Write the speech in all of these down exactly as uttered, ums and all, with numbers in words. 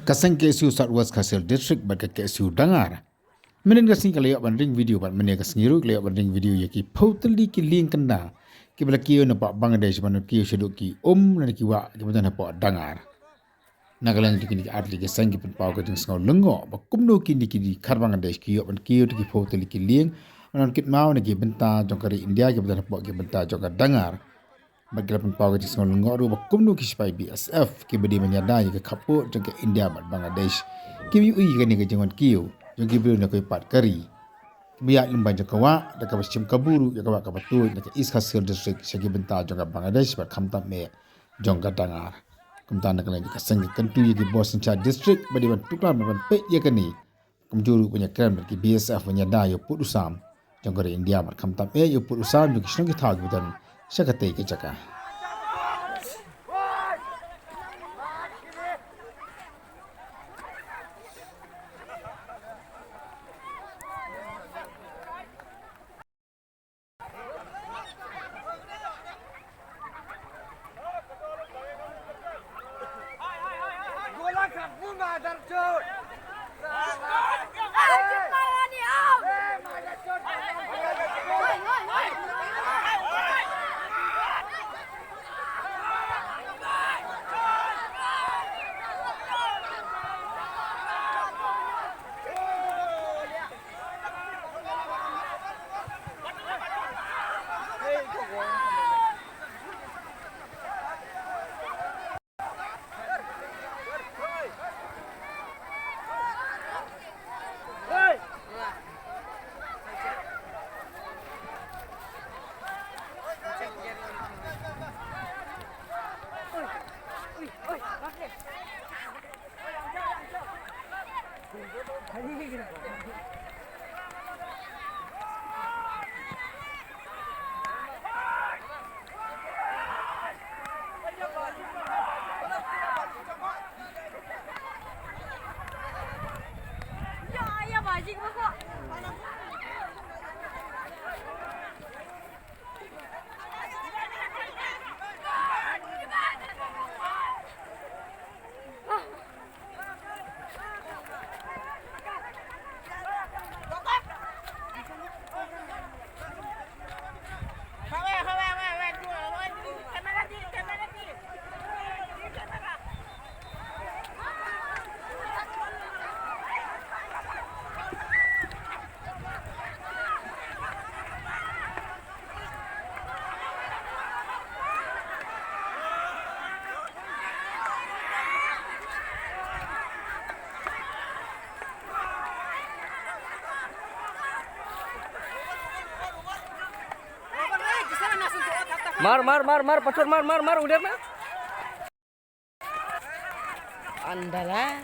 Ka seng K S U South West Khasi Hills District bad ka K S U Dangar mynhynnin ka sngi ka la ïoh ban ring video bad mynne ka sngi ruh ka la ïoh ban ring video ïa ki phew tylli ki lieng kynda kiba la kiew na poh Bangladesh ban kiew shaduh ki um na ki wah kiba don hapoh Dangar. Na ka liang jong kine ki ar tylli ki seng ki pynpaw ka jingsngew lyngngoh ba kumno kine ki dei khar Bangladesh ki ïoh ban kiew da ki phew tylli ki lieng ban kit maw na ki bynta jong ka ri India kiba don hapoh ki bynta jong ka Dangar. Bad ki la pynpaw ka jingsngew lyngngoh ruh ba kumno ki sipai B S F kiba dei ban ïada ïa ka khappud jong ka India bad Bangladesh kiba ïohi ïa kane ka jingwan kiew jong ki briew na kawei pat ka ri. Kiba ïaid lem bad jong ka wah da kaba shim kabu ruh ïa ka wah kaba tuid na ka East Khasi Hills District sha ki bynta jong ka Bangladesh bad khamtam eh jong ka Dangar. Kumta na ka liang ka seng ka kyntu ïa ki bor synshar district ba dei ban tuklar bad ban peit ïa kane. Kumjuh ruh ban ïakren bad ki B S F ban ïada ïa u pud u sam jong ka ri India bad khamtam eh ïa u pud u sam jong ki shnong ki thaw kiba don sha katei ka jaka. Mar, mar, mar, mar, patur, mar, mar, mar, udah, mar. Andala.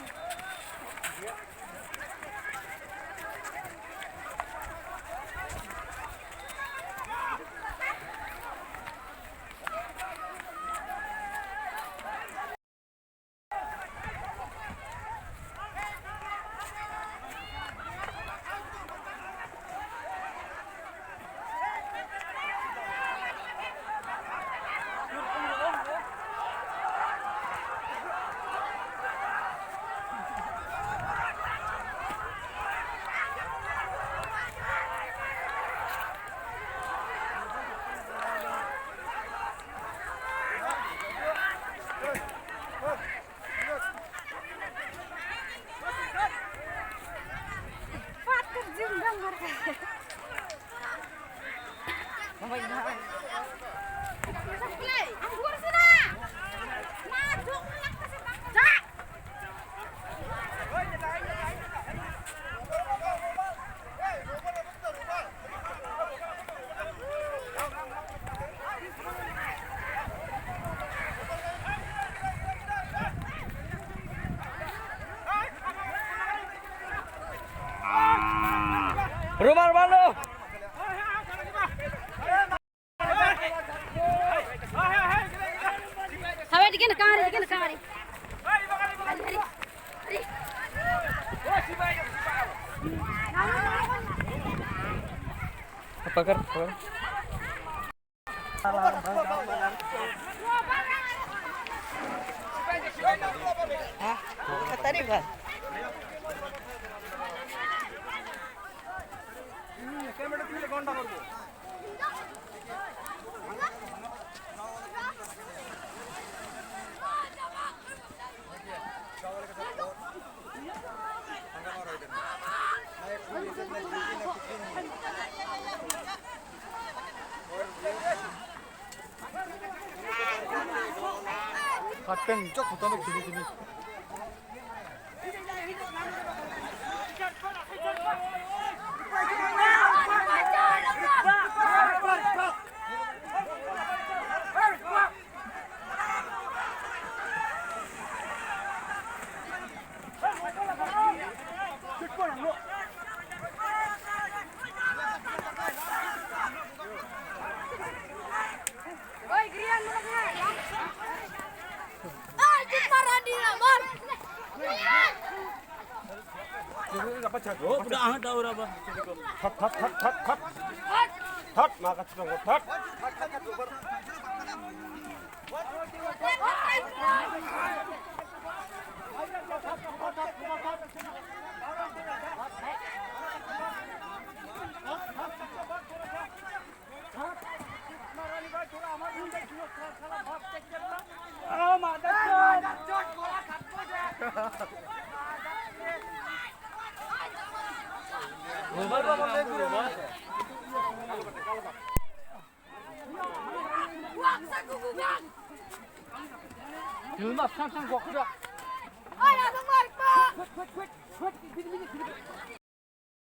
Rumal malu. Hawe, dikit na kari, dikit na kari. Apa kar? Apa? হ্যাঁ, কথা রে ভাই। Kapten, jok, foto mo, sini, sini. Thot, thot, thot, thot, thot. Thot, ma ka chutang ko, thot.